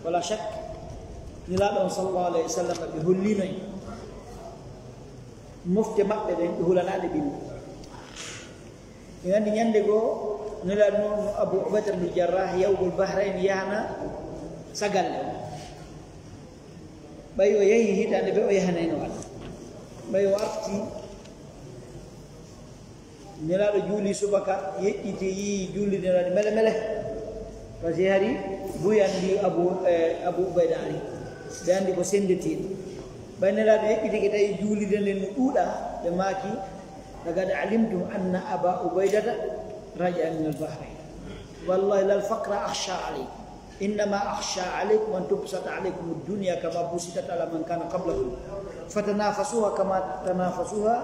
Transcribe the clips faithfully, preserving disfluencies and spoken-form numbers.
Wala shak, Nelaaɗo on sallallahu alayhi wa sallam ɓe holliino en mofte maɓɓe ɗen, ɓe hulanaade ɓilli. En anndi ñannde goo, Nelaaɗo non no Abu Ubayda ibn Jarrah yawgol Bahrayn yahana sagalle on. Ɓay o yahi hitaande ɓe o yahanayno waɗa. Ɓay o arti, Nelaaɗo juuli subaka, yeƴƴiti, yi'i juulde nden waɗi mele mele. Parce que hari buy anndi Abu, eh, Abu Ubayda ari. Ɓe anndi ko sennditiiɗo. Ɓay Nelaaɗo yeƴƴitike tawi juulde nden no ɗuuɗa, ɓe maaki, "Laqad alimtum anna Aba Ubaydata raja'a min al-Bahrayn. Wallahi lal faqra akhsha alaykum. Innama akhsha alaykum an tubsata alaykum ad-dunya kama busitat ala man kana qablakum. Fatanafasuha kama tanafasuha,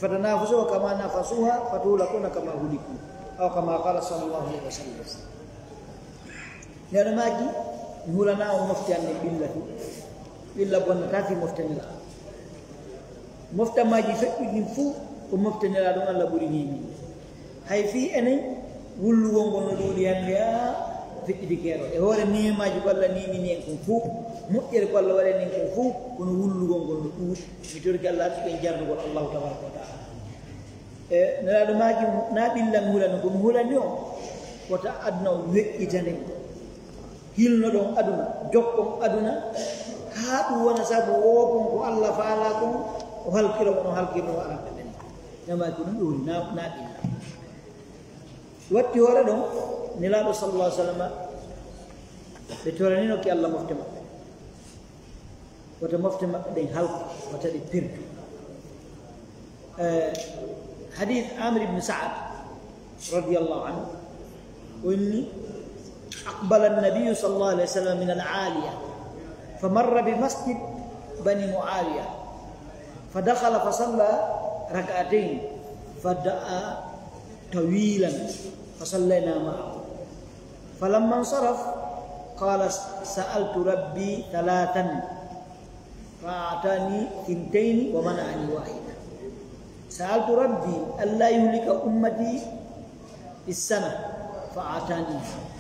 fatanafasuha kama nafasuha, fatuhlakuna kama huliku." Aw kama qala sallallahu alayhi wa sallam. Nelaaɗo maaki, "Mi hulanaa on mofte an ɗen ɓilla tun. Ɓilla bonnataa fii mofte Nelaaɗo." Mofte majji feƴƴuɗi ɗin fow, ko mofte Nelaaɗo on Alla ɓuri neeminde. Hay fii enen, wullugol ngol no ɗuuɗi hannde, a feƴƴiti keerol. E hoore neemaaji ko Alla neemini en kon fow, moƴƴere ko Alla waɗani en kon fow, kono wullugol ngol no ɗuuɗi. Mi torike Alla arsuɓe en jarnugol Allahu tabaraka wa taala. E Nelaaɗo maaki, "Naa ɓilla mi hulani, ko mi hulani on, wota aduna on weƴƴitane. Hilnoɗon aduna, jokkon aduna, haa ɗum wona sabu woo kon ko Alla faalaa kon, o halkira on, o halkirno aranɓe ɓen." Nelaaɗo maaki, "Ko ɗum ɓe huli, naa, naa ɓilla." Watti hoore ɗon, Nelaaɗo sallallahu alaihi wa sallam, ɓe toranino ki Alla mofte maɓɓe. Wota mofte maɓɓe ɗen halku, wota ɗe perdu. Eh, hadith Amir ibn Sa'ad, radiyallahu anhu, o inni, أقبل النبي صلى الله عليه وسلم من العالية، فمر بمسجد بني معاوية، فدخل فصلى ركعتين، فدعا طويلا، فصلينا معه. فلما انصرف، قال: سألت ربي ثلاثا، فأعطاني ثنتين ومنعني واحدة. سألت ربي ألا يهلك أمتي بالسنة، فأعطانيها.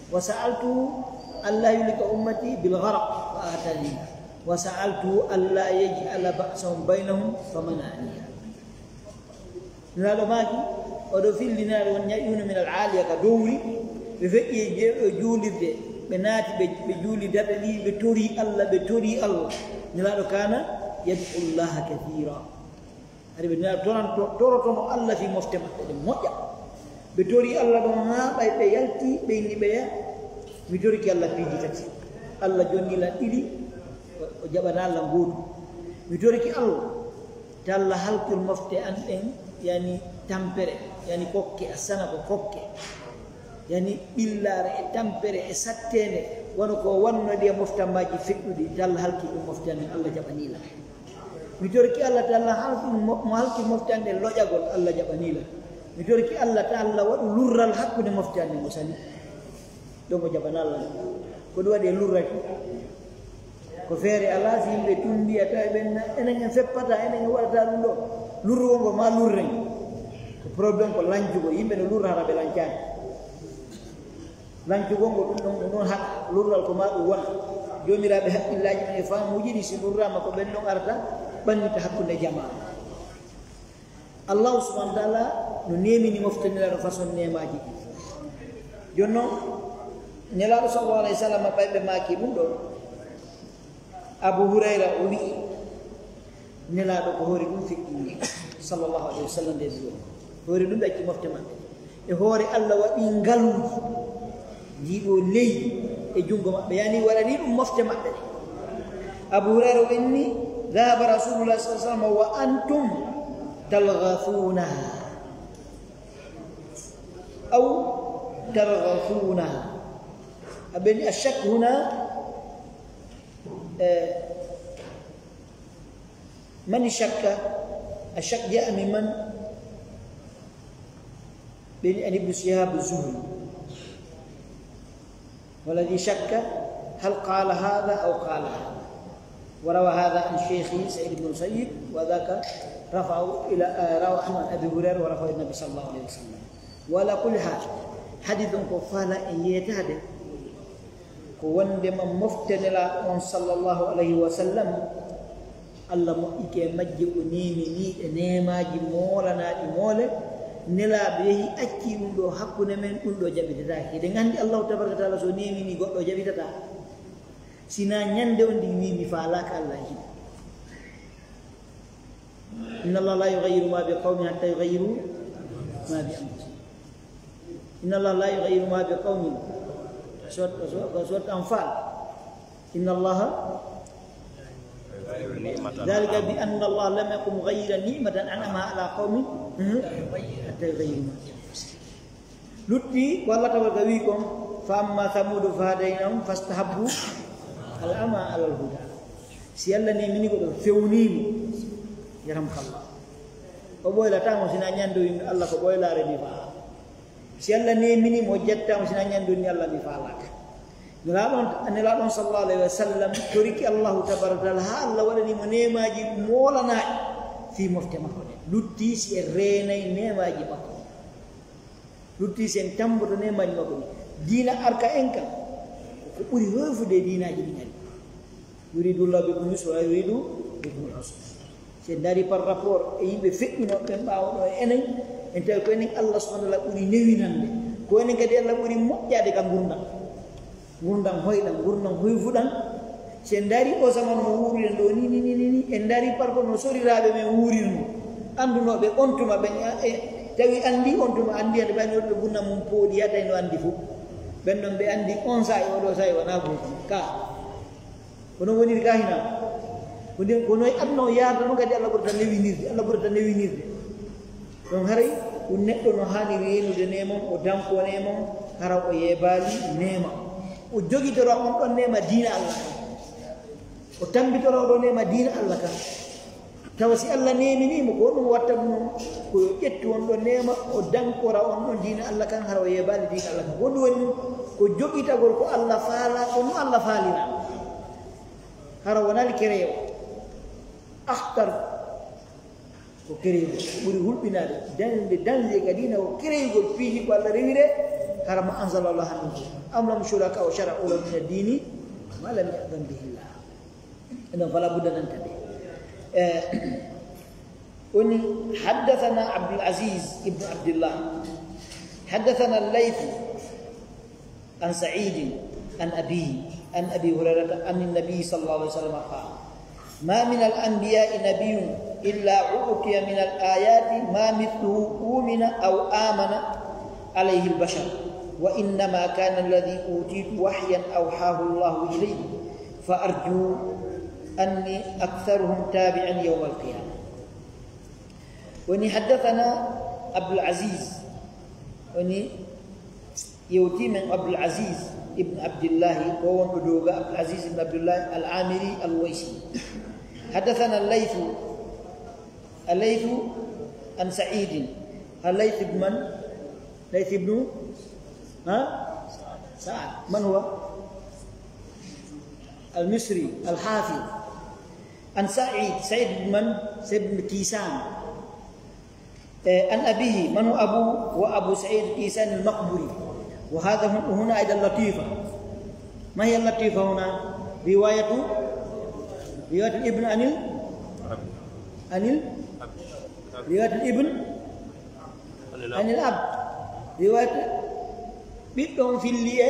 وسألته ألا يهلك أمتي بالغرق، فأعطانيها. وسألته ألا يجعل بأسهم بينهم، فمنعنيها. Nelaaɗo maaki, oɗo fillinaade won ñaƴuno min al aaliya ka dowri, ɓe feƴƴi e je-, e juulirde, ɓe naati, ɓe, ɓe juuli darɗe ɗiɗi, ɓe torii Alla, ɓe torii Alla. Nelaaɗo kaana yad'u Llaha kathiira. Hari ɓe Nelaaɗo toranto-, torotono Alla fii mofte maɓɓe ɗen moƴƴa. Ɓe torii Alla ɗon haa ɓay ɓe yalti, ɓe inni ɓeya, "Mi torike Alla piiji tati. Alla jonngi lan ɗiɗi, o, o jaɓana lan gootu. Mi torike Alla." Talla halkir mofte an ɗen, yani tampere, yani kokke, a sana ko kokke. Yani ɓillaare e tampere e satteende, wano ko wanno ɗi e moftammaaji feƴƴuɗi, talla halkir ɗum mofte an ɗen, Alla jaɓanii lan. Mi torki Alla talla halkir mo, mo halkir mofte an ɗen loƴagol, Alla jaɓanii lan. Mi torki Alla talla waɗu lurral hakkunde mofte an ɗen, o sali. Ɗon o jaɓanaa lan. Ko ɗum waɗi en lurraki. Ko feere alaa si yimɓe tun mbiya tawi ɓen na, enen en feppata, enen en waɗata ɗum ɗo. Lurrugol ngol maa lurren. Ko problème ko lancugol. Yimɓe no lurra hara ɓe lancaani. Lancugol ngol ɗum ɗon, ɗum ɗon haɗa. Lurral ko maa ɗum wona. Joomiraaɓe hakkillaaji men e faamuuji ɗi si lurraama ko ɓen ɗon arata ɓannginta hakkunde jamaa. Allahu subhanahu wa taala no neemini mofte Nelaaɗo façon neemaaji ɗi. Jooni non, Nelaaɗo sallallahu alayhi wa sallam ɓay ɓe maaki ɗum ɗon, Abu Hurayra o wi'i, Nelaaɗo ko hoore ɗum feƴƴini, sallallahu alayhi wa sallam, nde wi'o, hoore ɗum ɓe acci mofte maɓɓe. E hoore Alla waɗi ngaluuji, jiiɓo leydi e junngo maɓɓe, yani waɗani ɗum mofte maɓɓe ɗe. Abu Hurayra o inni, ذهب رسول الله صلى الله عليه وسلم وأنتم تلغثونها أو ترغثونها. Aɓe inni, الشك هنا, eh, من شك؟ الشك جاء من من؟ بن، عن ابن شهاب الزهري. والذي شك هل قال هذا أو قال هذا. وروى هذا عن شيخه سعيد بن المسيب، وذاك رفعه إلى، آه، رواه أحمد عن أبي هريرة ورفعه إلى النبي صلى الله عليه وسلم. وعلى كل حال، حديث ko fala e yeetaade. Ko wondema mofte Nelaaɗo on, sallallahu alayhi wa sallam, Alla moƴƴike e majje, o neeminii ɗe neemaaji moolanaaɗi moole. Nelaaɗo yehi, accii ɗum ɗoo hakkunde men, ɗum ɗoo jaɓitetaake. Hiɗen anndi Allahu tabaraka wa taala, so neeminii goɗɗo, o jaɓitataa. Sinaa ñande on ndi wii, "Mi faalaaka," Alla yiɗi. Inna Allaha la yughayyiru ma bi qawmin hatta yughayyiru ma bi anfusihim. Inna Allaha la yughayyiru ma bi qawmin. Surat, surat, surat Anfal. Inna Allaha, dhalika bi anna Allaha lam yakun mughayyiran ni'matan an'amaha ala qawmin, hmm, hatta yughayyiru ma bi anfusihim. Lutti ko Alla tabaraka wi kon, "Fa amma Thamudu fa hadaynahum fastahabbu al ama ala al huda." Si Alla neemini goɗɗo, fewnii mo, yarhamukallah. O ɓoylataa mo, sinaa ñande o wi'i, "Alla ko ɓoylaare mi faalaa." Si Alla neemini mo, o jettataa mo, sinaa ñande o wi'i, "Alla mi faalaaka." Nelaaɗo on, Nelaaɗo on sallallahu alayhi wa sallam toriki Allahu tabaraka wa taala haa Alla waɗani mo neemaaji moolanaaɗi fii mofte makko ɗen. Lutti si en reenay neemaaji makko. Lutti si en tamboto neemaaji makko ɗin. Diina arka en kan, ko ɓuri hoyfude e diinaaji ɗin ari. Yuridu Allahu bikumul yusra wa yuridu bikumul usra. Si en ndaari par rapport e yimɓe feƴƴunooɓe ɓen ɓaawo ɗoo e enen, en tawi ko enen Alla subhanahu wa taala ɓuri newinande. Ko enen kadi Alla ɓuri moƴƴaade ka ngurndan. Ngurndan hoyɗan, ngurndan hoyfuɗan. Si en ndaari oo zamanu no wuuriren ɗoo ni, ni, ni, ni, ni, en ndaari par rapport no soriraaɓe men wuurirnoo. Anndunooɓe on tuma ɓen, e, tawi anndi on tuma, anndi hade ɓayno ɓe ngurndan mum pooɗi, yataay no anndi fof. Ɓen ɗon ɓe anndi on saa'i, oo ɗoo saa'i wanaa gootum. Ka. Ko non woniri ka hinaa. Ko nden, ko noy aduna o yaarata non kadi Alla ɓurata newinirde, Alla ɓurata newinirde. Ɗon haray ɗum neɗɗo no haani reenude neema on, o dankoo neema on, hara o yeebaali neema. O jogitora on ɗon neema diina Alla kan. O tambitora on ɗon neema diina Alla kan. Tawa si Alla neeminii mo, ko honɗum watta ɗum non? Ko yo ƴettu on ɗon neema, o dankora on ɗon diina Alla kan, hara o yeebaali diina Alla kan. Ko honɗum woni ɗum? Ko joɓitagol ko Alla faalaa, ko no Alla faalira. Hara wonaali kereyo. Akhtar ko kereyugol, ko ɓuri hulɓinaade, dañde dañde ka diina ko kereyugol piiji ko Alla rewiree, hara ma anzala Allahu min sultan. Am lahum shurakaa'u shara'u lahum mina ddiini ma lam ya'zan bihi Llah. Ɗum ɗon fala budda nantande. Eh, woni, haddathana Abdul Aziz ibn Abdillah. Haddathana Layth an Sa'id an abihi an Abi Hurayrata an Nabi sallallahu alaihi wasallam qala, ma min al-anbiya'i nabiyyun illa u'tiya min al-ayati ma mithluhu umina aw amana alayhi al-bashar, wa innama kana alladhi utitu wahyan awhahu Allahu ilayya, fa arju anni aktharuhum tabi'an yawm al-qiyamah. Woni, haddathana Abdul Aziz, woni, yewti men Abdul Aziz ibn Abdillahi, ko wonɗo doga Abdul Aziz ibn Abdullah al-Amiri al-Waisi. Haddathana Laythu, Laythu an Sa'idin. Layth ibn man? Layth ibn, ha? Sa'ad. Man huwa? Al-Misri, al-Hafiz. An Sa'id, Sa'id ibn man? Sa'id ibn Kisan. Eh, an abihi, man huwa abu? Wa Abu Sa'id Kisan al-Maqburi. Wa hadha hun-, huna aidan latifa. Ma hiya al-latifa huna? Riwayatu, riwayatu ibn anil, anil, riwayatu ibn anil ab. Riwayatu ɓiɗɗo on filli e,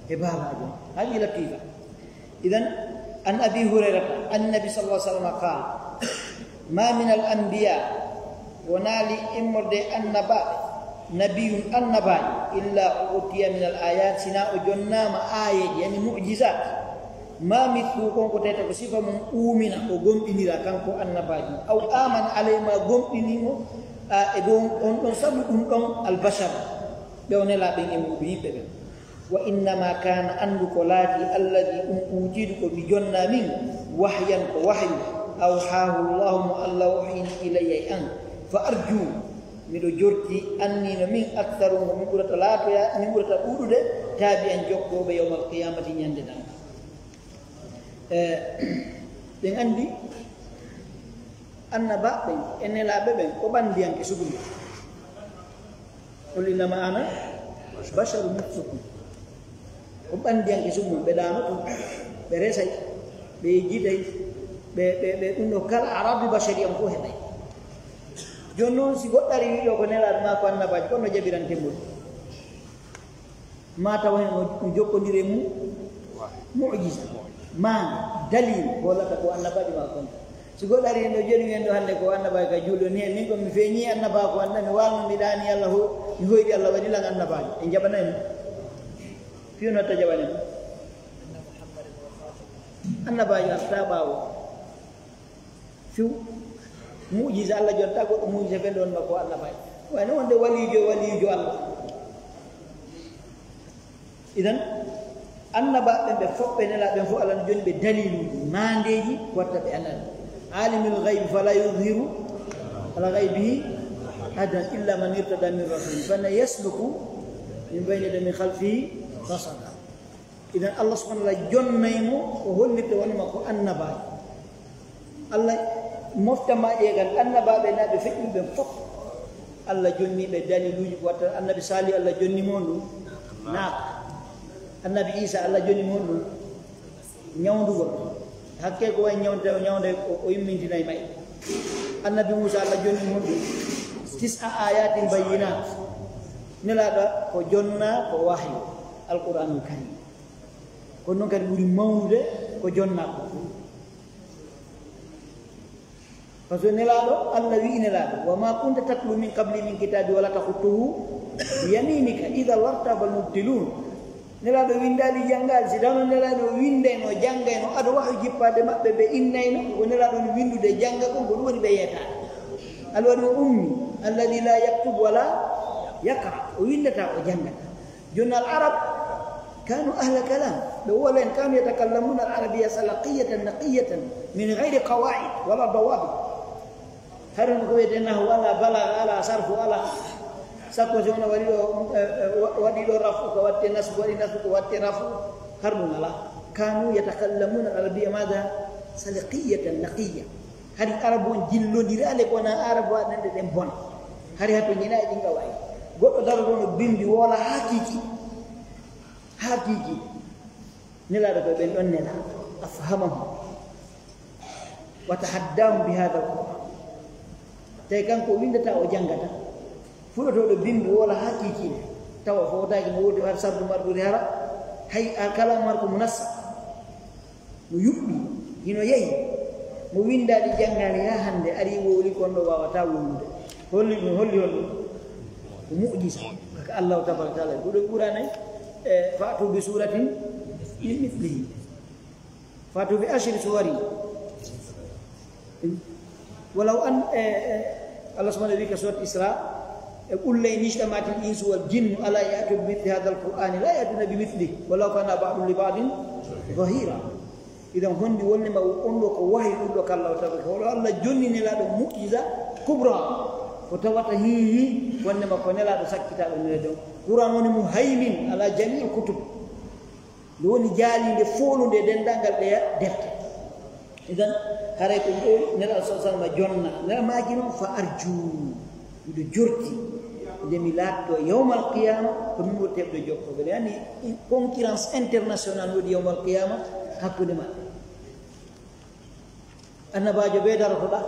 e baabaajo. Hadi latifa. Idan, an Abi Hurayrata, an Nabi sallallahu alaihi wasallam qala, ma min al anbiya, wonaali immorde annaba, nabiyun annabaajo, illa utiya min al ayat, sina o jonnaama aayeeje, yani mu'jizat. Ma mithlu, kon ko tawata ko sifa mum uumina, o gomɗinira kanko annabaajo. Aw amana alayhi, ma gomɗini mo, a, e dow on ɗon sabu ɗum ɗon albashar, ɓe o nelaa ɓen e muɗum yimɓe ɓen. Wa innama kana, anndu ko laati, alladhi, ɗum uutiitu ko mi jonnaa min, wahyan ko wahyu, awhaahu Allahu mo Allah wahyini ilayya e an. Fa arju, miɗo jorti, anni no min, aktharuhum, ko min ɓurata laatoya, min ɓurata ɗuuɗude, taabi'an jokkooɓe yawmal qiyamati ñande darngal. Eh, ɗen anndi annabaaɓe ɓen e nelaaɓe ɓen ko ɓanndiyanke sugu nde. Qul innama ana basharun mithlukum. Ko ɓandiyanke summun, ɓe ɗaanoto, ɓe resay, ɓe yejjitay, ɓe, ɓe, ɓe ɗum ɗo kala arabi bashariyan fof heɓay. Jooni noon, si goɗɗo ari wi'i ɗo ko nelaaɗo maa ko annabaajo, kono jaɓirante mum. Maa tawa heen no, no jokkondiri e mum mu'jiza, maa dalil, ko hollata ko annabaajo maa kon. Si goɗɗo ari heen ɗo, jooni wi'en ɗo hannde ko annabaajo ka juulɗo ni, min ko mi feeñii annabaajo ko annda, mi waalno mi ɗaani Allah, ho-, mi hoyɗi Allah waɗi lan annabaajo. En jaɓanay mo. Fii no watta jaɓane mo. Annabaajo artaa ɓaawo. Few. Mu'jiza Allah jonta goɗɗo mu'jiza ɓe ɗon no ko annabaajo. Wayno wonde waliijo, waliijo Allah. Idan, annabaaɓe ɓen ɓe fof, ɓe nelaaɓe ɓen fof, Allah no jonni ɓe daliluuji, maandeeji, ko watta ɓe annabaaɓe. Alimul ghaybi fala yuzhiru ala ghaybihi ahadan illa man irtada min rasulin. Fa anna yasluku min bayni yadayhi min khalfihi rasada. Idan Allah subhanahu wa ta'ala jonnay mo, o hollirta wonde ma ko annabaajo. Allah mofta ma ƴeegal annabaaɓe naa ɓe feƴƴuɓe ɓen fof. Allah jonni ɓe daliluuji ko watta annabi Salihu Allah jonni mo ɗum. Naaka. Annabi Isa Allah jonni mo ɗum. Ñawndugol. Hakke ko wayi ñawnde, o ñawnde o, o immintinay may. Annabi Musa Allah jonni mo ɗum. Tis'a ayatin bayyinat. Nelaaɗo ko jonna ko wahyu. Alqur'anul Karim. Kono noon kadi ɓuri mawnude ko jonnaaɗo. Par ce que Nelaaɗo, Allah wi'i Nelaaɗo, "Wa ma kunta tatlu min qabli min kitabi wala takhutuhu bi yaminika, idhan lartaba al-mubtilun." Nelaaɗo winndaali, janngaali, si tawno Nelaaɗo winndayno, janngayno, ado wahyu jippaade maɓɓe, ɓe innayno, ko Nelaaɗo woni winndude, jannga kon, ko ɗum woni ɓe yeetaade. Allah waɗi mo ummi, alladhi la yaktub wala yaqra, o winndataa, o janngataa. Jooni al-Arab kanu ahla kalam. Ɓe wolo en, kanu yatakallamuna al-arabiyya salaqiyatan naqiyatan min ghayri qawaid wala dawabit. Hari no ko wiyetee nahwu alaa, balagha alaa, sarfu alaa. Sakko si wona waɗi ɗo, eh, eh, wa-, waɗi ɗo rafu, ko waɗte nasbu, waɗi nasbu, ko waɗte rafu. Har ɗum alaa. Kanu yatakallamuna al-arabiyya madha? Salaqiyatan naqiyya. Hari Arabu on jillondiraali ko wonaa Arabu aɗen ɗe ɗen bona. Hari hato ñinaa e ɗin qawaid. Goɗɗo daroto no bimbi woola haa kiiki. Haa kiiki. Nelaaɗo ko ɓen ɗon nelaa. Afhamahum. Wa tahaddahum bi hadha al-Qur'an. Tawi kanko o winndata, o janngata. Fuɗotooɗo bimbi woola haa kiikiiɗe. Tawa footaaki mo woodi har sardu marɗuri hara. Hay a kala marko munassa. Mo yuɓɓi, hino yehi. Mo winndaali, janngaali haa hannde, ari wowli kon ɗo waawataa wowlude. Holli ɗum, holli on ɗum? Ko mu'jiza. Ka Allahu tabaraka taala. Ɓuɗo Qur'aana, e, "Fa'tu bi suratin min mithlihi." "Fa'tu bi ashri suwarin." Walaw an, e, e, Allah subhanahu wa ta'ala wi'i ka surat Isra, e, "Qul la in ijtama'atil insu wal jinnu ala an ya'tu bi mithli hadha al-Qur'ani la ya'tuna bi mithlihi walaw kana ba'duhum li ba'din zahira." Idan honɗi wonde ma on ɗo ko wahyu ɗum ɗo ka Allah tabaraka. Wala Allah jonni nelaaɗo mu'jiza kubra. Ko tawata hi, hi, wonde ma ko nelaaɗo sakkitaaɗo nelaaɗo. Qur'an woni muhaymin ala jami'il kutub. Nde woni jaaliinde, foolunde e denndaangal ɗeya defte. Idan, haray ko ɗo Nelaaɗo sallallaahu alayhi wa sallam jonna. Nela maaki noon, "Fa arju, miɗo jorti, nde mi laatto yawmal qiyaama, ko min ɓuri heɓde jokkooɓe." Nde anndi concurrence international woodi yawmal qiyaama hakkunde maɓɓe. Annabaajo ɓe darotoɗaa,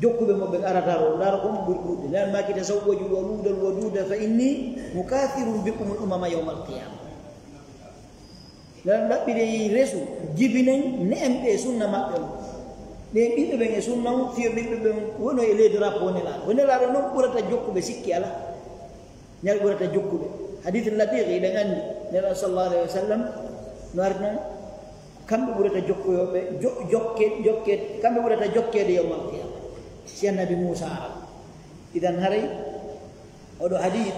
jokkuɓe mo ɓe arata ɗo, ndaara ko mo ɓuri ɗuuɗde. Nde an maaki, "Tazawwaju l-waluuda l-waduuda fa inni mukathirun bikumul umama yawmal qiyaama." Nde an ɗaɓɓiren resu, jibinen ne'en ɓe sunna maɓɓe on. Ɓen ɓiɓɓe ɓen e sunna on, fii ɓiɓɓe ɓen wono e ley drapeau Nelaaɗo. Ko Nelaaɗo non ɓurata jokkuɓe, sikki alaa. Nelaaɗo ɓurata jokkuɓe. Hadith Latiq, hiɗen anndi, Nelaaɗo sallallaahu alayhi wa sallam no ardi non, kamɓe ɓurata jokkuyooɓe, jo-, jokke-, jokke-, kamɓe ɓurata jokkeede yawmal qiyaama. Si Annabi Muusaa ara. Idan haray, oɗo hadith,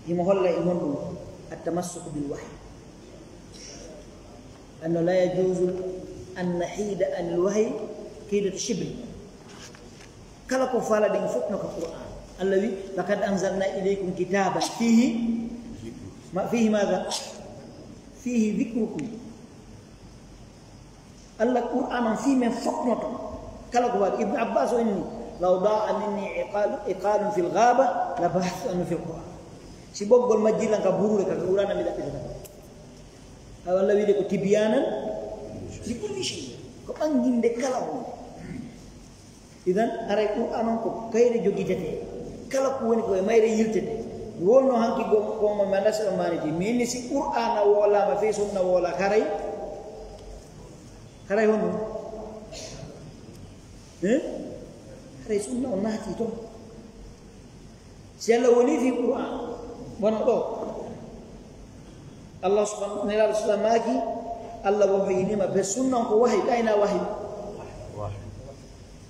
himo holla e honɗum? At-tamassuku bil wahyi. Annahu la yajuuzu an nahiida anil wahyi hiidata shibri. Kala ko faalaɗen fof no ka Qur'an. Allah wi, "Laqad anzalna ilaykum kitaban fihi," ma, "fihi madha? Fihi dhikrukum." Allah Qur'an on fii men fof no ton. Kala ko faalaɗen. Ibn Abbas o inni, "Law da'a minni iqal-, iqalun fil ghaba, la bahathtu anhu fil Qur'an." Si ɓoggol majjirlan ka buruure ka, ka Qur'aana mi ɗaɓɓitata. Awa Alla wiide ko tibyaanan li kulli shay. Ko ɓannginde kala huunde. Idan, haray Qur'aan on ko kayre jogitetee. Kala ko woni ko e mayre yiltetee. Wonno hanki go-, gonma mi anndaa si on maanitii. Mi inni si Qur'aana woolaama fey sunna woolaaka haray. Haray honɗun? Eh? Haray sunna on naatii ton. Si Alla woni fii Qur'aan, wano ɗoo. Allah subhanahu, Nelaaɗo sallallahu maaki, Allah wahyinii ma, be sunna on ko wahyi, ɗayna wahyi.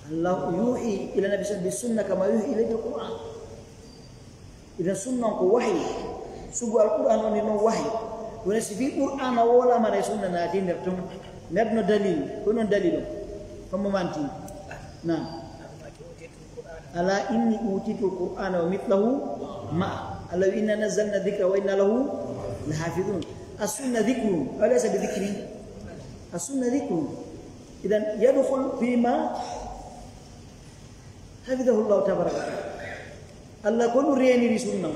Allah yuhi ila nabi sallallahu bi sunna kama yuhi ilayhi bil Qur'aan. Idan sunna on ko wahyi. Sugu Alqur'aan on non wahyi. Wona si fii Qur'aana woolaama e sunna naati nder ton. Neɗɗo dalil, ko non dalil on. Ko mo manti. Naam. Alaa inni uutiitul Qur'aana wa mithlahu ma'a. Allah wi, "Inna nazzalna dhikra wa inna lahu lahafidhun." As-sunna dhikrun, wa laysa bi dhikrin. As-sunna dhikrun. Idan yadkhul fima hafidhahu Allah tabaraka wa ta'ala. Allah ko no reeniri sunna.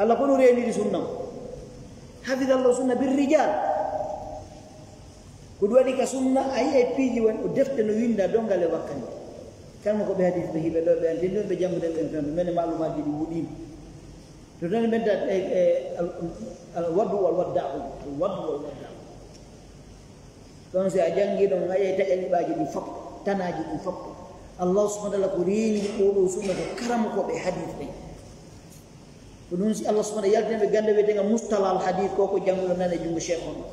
Allah ko no reeniri sunna. Hafidha Allah sunna bir rijal. Ko ɗun waɗi ka sunna, a yi'ay piiji woni o defte no winnda dongal e wakkani. Kala mo ko ɓe hadiis ɓe hiɓe ɗo ɓe an, ɗun ɓe janngude ɓe kan, men e ma'luumaaji ɗi wuɗiima. To tan men ta, e, e, al, al wadu wal wadda'u, al wadu wal wadda'u. Ɗon si a janngii ɗon, a yi'ay taƴaliɓaaji ɗin fof, tanaaji ɗin fof. Allah subhanahu wa ta'ala ko reeniri oo ɗoo sunna ko karamokooɓe hadiis ɓen. Ko ɗun si Allah subhanahu wa ta'ala yaltini ɓe gannde wi'eteenga mustalahul hadiis, ko ko jannguɗo nane junngo sheekh on.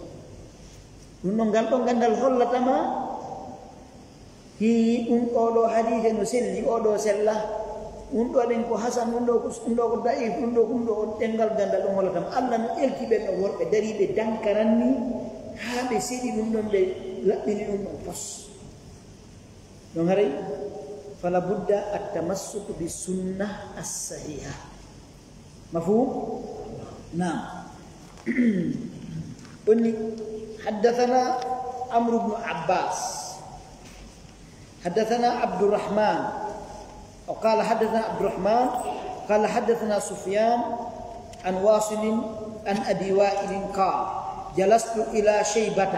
Ɗun ɗon, ngal ɗon ganndal hollata ma, hii, ɗun ɗoo ɗoo hadiise no selli, oo ɗoo sella. Ɗun ɗoo ɗen ko hasan, ɗun ɗoo ko, ɗun ɗoo ko da'if, ɗun ɗoo, ɗun ɗoo, ɗen ngal ganndal ɗon hollata ma. Allah no elti ɓen ɗon worɓe dariiɓe dankaran nii, haa ɓe seɗi ɗun ɗon, ɓe laɓɓini ɗun ɗon fos. Ɗon haray, fala budda at-tamassuku bi sunna as-sahiha. Mafhum? Naam. Onni, haddathana Amr ibn Abbas. Haddathana Abdurrahman. Wa qala haddathana Abdurrahman. Qala haddathana Sufyan. عن واصل عن أبي وائل قال: جلست إلى شيبة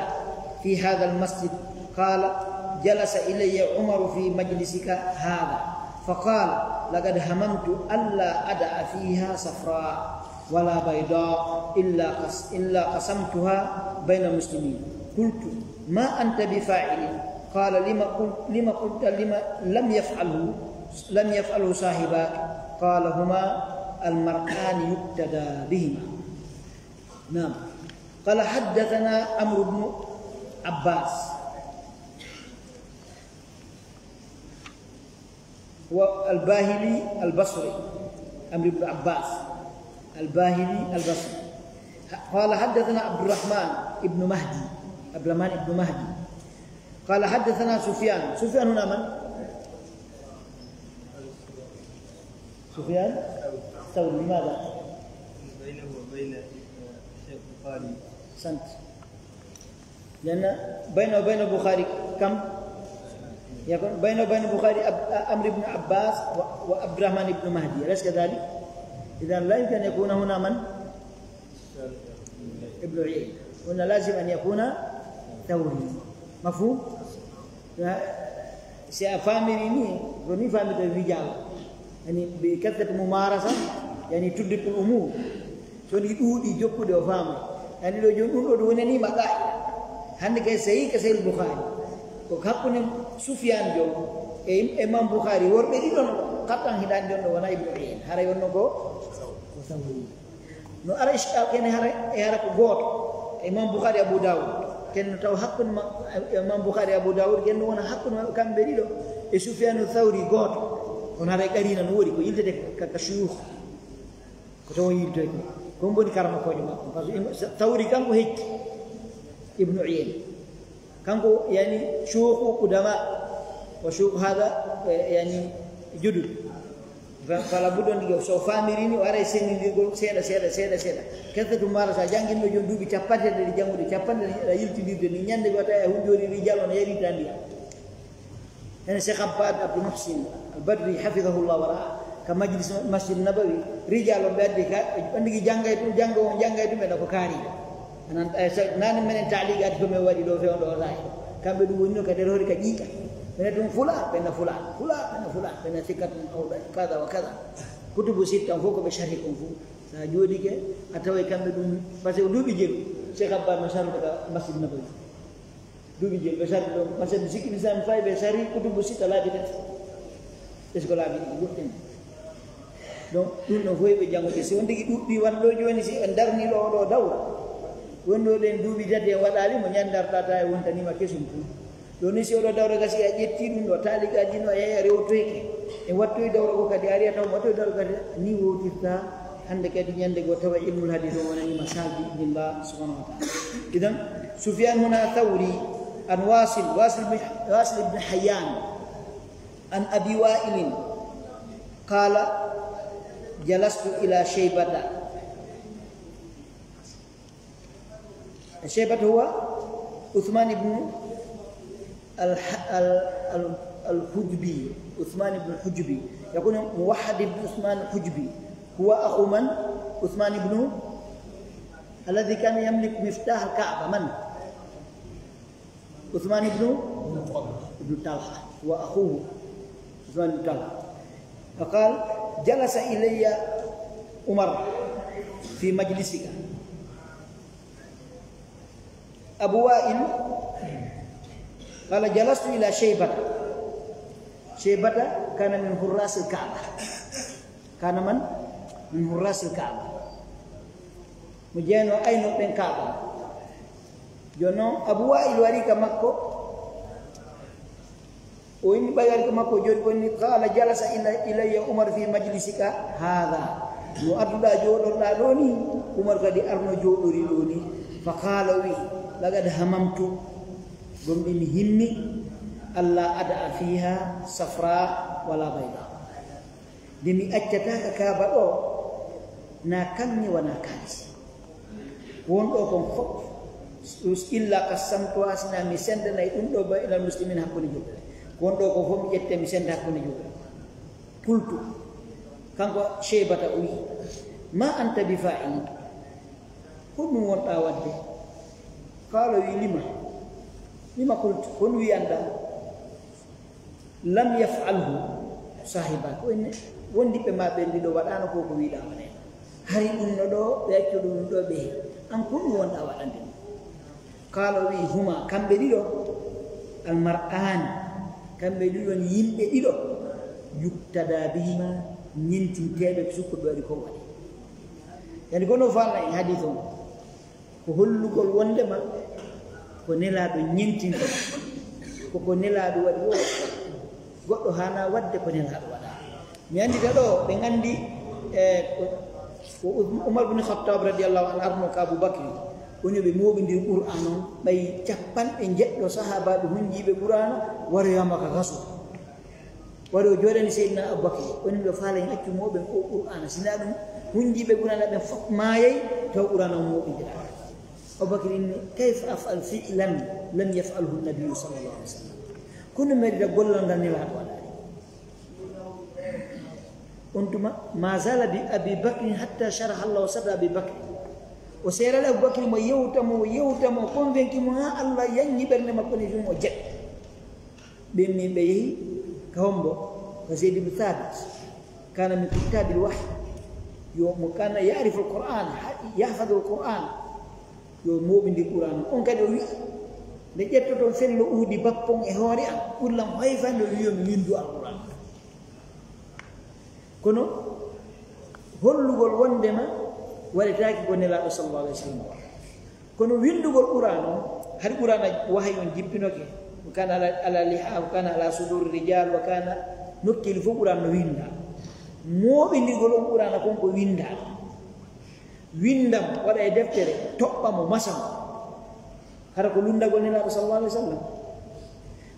في هذا المسجد. قال: جلس إلي عمر في مجلسك هذا فقال: لقد هممت ألا أدع فيها صفراء ولا بيضاء إلا قس-، إلا قسمتها بين المسلمين. قلت: ما أنت بفاعل؟ قال: لم قلت، لم قلت، لم، لم يفعله، لم يفعله صاحباك؟ قال: هما المرآن يقتدى بهما. نعم. قال: حدثنا عمرو بن عباس، هو الباهلي البصري، عمرو بن عباس الباهلي البصري. قال: حدثنا عبد الرحمن بن مهدي، عبد الرحمن بن مهدي. قال: حدثنا سفيان. سفيان هنا من؟ سفيان الثوري. لماذا؟ بينه وبين الشيخ البخاري. أحسنت. لأن بينه وبين البخاري كم؟ يكون بينه وبين البخاري أب-، عمرو بن عباس و-، وعبد الرحمن بن مهدي، أليس كذلك؟ إذن لا يمكن أن يكون هنا من؟ ابن عيينة. هنا لازم أن يكون ثوري. مفهوم؟ Si a faamirii nii, ko nii faamirta rijaal. Yani, bi kasrati mumaarasa, yani, tudrikul umuur. So ɗi ɗuuɗi jokkude o faama. Yani, ɗoo jooni ɗun ɗoo ɗun woni nii ma qaa'ida. Hannde kay sehii ka Sahih Bukhari. Ko hakkunde Sufyaan joom e Imam Bukhari, worɓe ɗiɗo no kattan hiɗaande ɗon ɗo wona Ibnu Uyayna. Haray wonno ko, ko Sawri. No ara ishkaal kene hara, e hara ko gooto. Imam Bukhari, Abu Dawud. Ken no taw hakkunde ma-, Imam Bukhari, Abu Dawud, ken no wona hakkunde maɓɓe kamɓe ɗiɗo. E Sufyanu Thawri gooto. Kono hara e qariina no woodi ko yiltete ka, ka shuyukh. Ko taw yiltoyte. Ko mboni karamokoojo maɓɓe. Par ce que Thawri kanko hecci Ibnu Uyayna. Kanko, yani, shuyukhu qudama wa shuyukhu hada, eh, yani, judud. Fa-, fala budda on ɗiga, so faamiri ni, o ara e sendindirgol seeɗa, seeɗa, seeɗa, seeɗa. Kessa tu mara sa jangin no jon duuɓi capanɗe ɗiɗi janngude, capanɗe ɗiɗi aɗa yiltindirde ni, ñande goo tawi a hunjoori rijal on, a yari tan ndiyam. Hene Cheikh Abbad Abdou Muhsin Al-Badri, hafidahullah wa ra'ah. Ka majlis Masjid Nabawi, rijal on ɓe addi ka, on tigi janngay ɗum, janngo on janngay ɗum, ɓe ko kaari. Anan, eh, sa-, nani menen taaliqaati ko men waɗi ɗo fewndo o taay. Kamɓe ɗum woni no ka nder hori ka ƴiiƴa. Ɓe na ɗum fula, ɓe na fula, fula, ɓe na fula, ɓe na sikka ɗum awɗa, kaza wa kaza. Kutubu sitta on fof ko ɓe sharhi kon fof. Sa jooɗike, a taway kamɓe ɗum, parce que duuɓi jeego, Cheikh Abba no sharhu ka Masjid Nabawi. Duuɓi jeego ɓe sari ɗon, masal mi sikki mi sami fay ɓe sari kutubu sitta laabi tati. Est-ce que laabi ɗiɗi woɗɗini? Donc, ɗum ɗon fof ɓe janngude. Si on tigi ɗuɗɗi wano ɗo jooni, si en darni ɗo, ɗo dawra. Wonɗo ɗen duuɓi tati en waɗaali mo ñanndarɗa ta e wontanima kesum tun. Ɗo ni si oɗo dawra gasi a ƴetti ɗum ɗo, taaliqaaji no a yahi a rewtoyke. E wattoyi dawra ko kadi ari a taw wattoyi dawra kadi ni wowtirta. Hannde kadi ñannde goo tawa ilmul hadis on wonani ma saal bi idnillah subhanahu wa taala. Idan, Sufyan huna Thawri an Wasil, Wasil bin, Wasil ibn Hayyan an Abi Wa'ilin qala, jalastu ila Shaybata. Shaybata huwa Uthman ibn al-, al-, al-, al-Hujbi, Uthman ibn Hujbi. يكون موحد بن عثمان الحجبي. هو أخو من؟ عثمان بن، الذي كان يملك مفتاح الكعبة. من؟ عثمان بن، بن طلحة. هو أخوه عثمان بن طلحة. فقال: جلس إلي عمر في مجلسك. Abu Wa'il قال: جلست إلى شيبة. شيبة كان من حراس الكعبة. كان من؟ من حراس الكعبة. Mo jeyno aynooɓe ɓen Kaaba. Jooni non, Abu Wa'il wari ka makko. O inni ɓay wari ka makko, jooɗi ko inni, قال: جلس إلي، إلي عمر في مجلسك هذا. No adduɗaa jooɗorɗaa ɗoo nii, Umar kadi arno jooɗori ɗoo nii. فقال، o wi'i: لقد هممت. Gomɗii mi himmi, ألا أدع فيها صفراء ولا بيضاء. Nde mi accataa ka Kaaba ɗoo, na kaŋŋe wanaa kaalisi. Won ɗoo kon fof, illa قسمتها, si na mi senndanay ɗum ɗoo بين المسلمين hakkunde julɓe. Won ɗoo kon fof mi ƴetta mi sennda hakkunde julɓe. قلت, kanko Shaybata o wi'i, ما أنت بفاعل. Ko ɗum wonɗaa waɗde? قال, o wi'i, لم؟ لم قلت؟ Ko ɗum wi'anɗaa? لم يفعله صاحباك. Ko ene wondiɓɓe maa ɓen ɗiɗo waɗaano ko ko wi'uɗaa waɗee. Hari ɗum no ɗoo, ɓe accu ɗum ɗoo, ɓe heɓi. An ko ɗum wonɗaa waɗande ɗum? قال, o wi'i, هما, kamɓe ɗiɗo, المرآن, kamɓe ɗiɗo ni yimɓe ɗiɗo, يقتدى بهما, ñentinteeɓe ko sukko ɓe waɗi ko waɗi. Yani ko no faalna e hadith on. Ko hollugol wondema ko Nelaaɗo ñentinta, ko ko Nelaaɗo waɗi woo, goɗɗo haanaa waɗde ko Nelaaɗo waɗaa. Mi anndita ɗoo, ɓen anndi, e, ko, ko Umar bin Khattab radiyallahu anhu arno ka Abu Bakri, woni ɓe mooɓindiri Qur'aan on, ɓay cappanɗe njeɗɗo sahaabaaɓe hunjiiɓe Qur'aana waroyaama ka kaso. Waɗi o jooɗani Seydina Abubakar, woni miɗo faala en accu mooɓen o Qur'aana, si naa ɗum, hunjiiɓe Qur'aana ɓen fof maayay, taw Qur'aana on mooɓindiraa. Abubakar inni, كيف أفعل فعلا لم يفعله النبي صلى الله عليه وسلم. Kono mi waɗira gollal ngal Nelaaɗo waɗaani. On tuma, ما زال بأبي بكر حتى شرح الله صدر أبي بكر. O seerani Abubakar mo yewta mo, yewta mo, convaincu mo, haa Allah yaññi ɓernde makko ni, o jaɓi. Ɓen min ɓe yehi ka hombo? Ka Zayd ibn Thabit. كان من كتاب الوحي. Yo mo كان يعرف القرآن، يحفظ القرآن. Yo mooɓindi Qur'aana. On kadi o wi'i, nde ƴettoton fello Uhudi bappon e hoore am, ɓuri lan hoyfande o wi'i yo mi windu Alqur'aana. Kono hollugol wondema waɗetaake ko Nelaaɗo sallallahu alaihi wasallam waɗi. Kono winndugol Qur'aana on, hari Qur'aana wahayu on jippinoke, وكان على، على لحاف، وكان على صدور الرجال، وكان، nokkeeli fof Qur'aana no winndaa. Mooɓindigol on Qur'aana kon ko winndaa. Winndam, waɗa e deftere, toɓɓa mo, masa mo. Hara ko lunndagol Nelaaɗo sallallahu alaihi wasallam.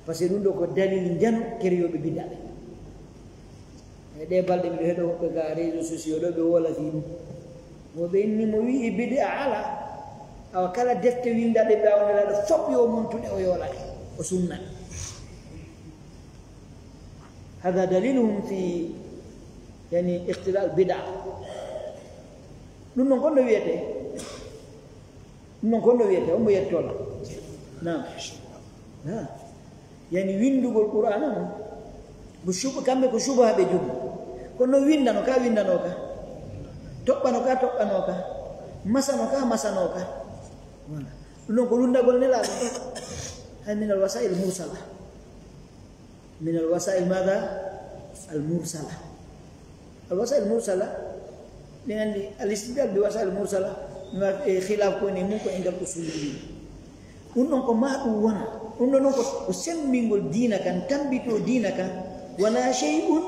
Parce que ɗum ɗoo ko dalil njano keriyooɓe bid'a ɓen. E ɗee balɗe miɗo heɗoo woɓɓe ka réseaux sociaux ɗoo ɓe woola fii ɗum. Mo ɓe inni mo wi'i bid'a alaa. Awa kala defte winndaaɗe ɓe awniraaɗo fof yo montuɗe o yoolake. O sunna. هذا دليلهم في Yani, ikhtilal bid'a. Ɗum non kon no wiyetee? Ɗum non kon no wiyetee? On mo yettola? Naam. Ha. Yani, winndugol Qur'aana non, ko shubu-, kamɓe ko shubuha ɓe jogii. Kono non winndano ka, winndano ka. Toɓɓano ka, toɓɓano ka. Masano ka, masano ka. Voilà. Ɗum non ko lunndagol Nelaaɗo. Hay min al-wasa'il mursala. Min al-wasa'il maada? Al-mursala. Al-wasa'il mursala, ɗen anndi al-istidlal bi wasa'il mursala, ma, e, khilaf ko woni e mun ko inda al-usuliyyin. Ɗum ɗon ko maa ɗum wona. Ɗum ɗon non ko, ko semmbingol diina kan, tammbitoo diina kan. Wonaa shay'un,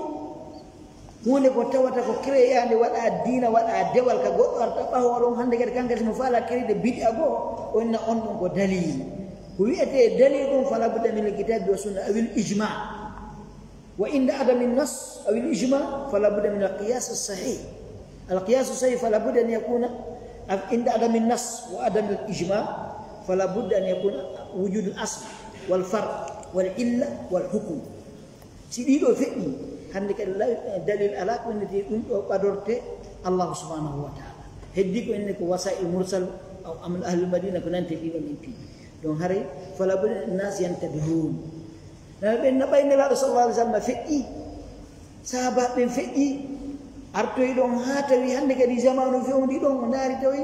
huunde ko tawata ko créeyaande, waɗaa diina, waɗaa dewal ka goɗɗo arta ɓaawo ɗon, hannde kadi kanka si mo faala créeyaade bid'a goo, o inna on ɗon ko dalil. Ko wi'etee dalil ɗum, fala budda min al-kitaabi wa sunna awil ijma'. وعند عدم النص أو الإجماع فلا بد من القياس الصحيح. القياس الصحيح فلا بد أن يكون عند عدم النص وعدم الإجماع فلا بد أن يكون وجود الأصل والفرع والعلة والحكم. Si ɗii ɗoo feƴƴii, hannde kadi la-, dalil alaa ko innetee ɗum ɗoo ɓadorte Allaahu subhaanahu wa ta'aalaa. Heddii ko innetee ko wasaa'il mursal, aw amal ahlul madina ko nantee ɗii ɗoo min piiji. Donc haray, fala budda nas yantabihuun. Nana ɓen no ɓay Nelaaɗo sallallahu alaihi wasallam feƴƴii. Sahaabaaɓe ɓen feƴƴii. Artoyi ɗon haa tawi hannde kadi jamaanu fewndi ɗon, o ndaari tawi